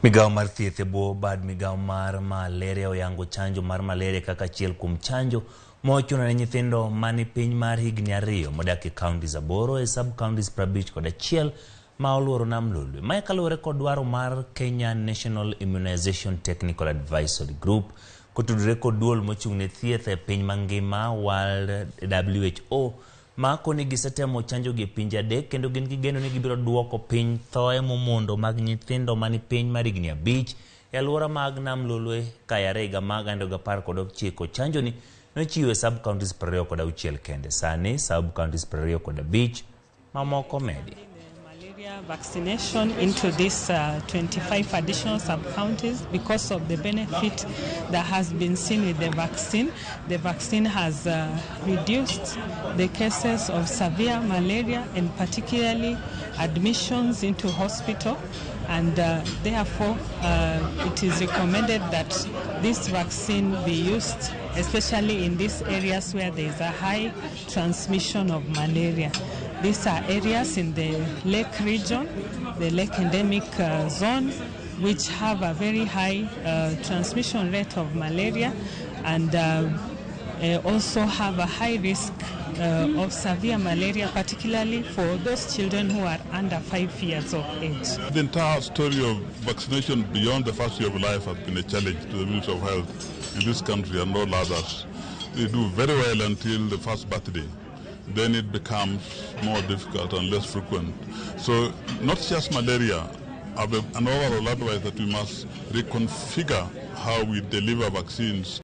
Migawo mar thieth e bwo bad migawo mar malaria oyango chanjo mar malaria kaka achiel kuom chanjo mochuno ne nyithindo mani piny mar higni 2 modak e counties 8 e sub counties 51 ma oluoro nam Lolwe. Mae kaluwore kod dwaro mar Kenya National Immunization Technical Advisory Group kotudore kod duol mochung' ne thieth e piny mangima World WHO ma koni gisetemo chanjo gi e pinje 3 kendo gin gi geno ni gibiro duoko piny thoe momondo mag nyithindo mani piny mar higni 5 e alwora mag nam Lolwe kayare higa mag 2019. Chanjo ni nochiwo e sub counties 26 kende, sani sub counties 25 mamoko medi. Malaria vaccination into these 25 additional sub-counties because of the benefit that has been seen with the vaccine. The vaccine has reduced the cases of severe malaria and particularly admissions into hospital, and therefore it is recommended that this vaccine be used especially in these areas where there is a high transmission of malaria. These are areas in the lake region, the lake endemic zone, which have a very high transmission rate of malaria and also have a high risk of severe malaria, particularly for those children who are under 5 years of age. The entire story of vaccination beyond the first year of life has been a challenge to the Ministry of Health in this country and all others. They do very well until the first birthday. Then it becomes more difficult and less frequent. So not just malaria, I have an overall advice that we must reconfigure how we deliver vaccines.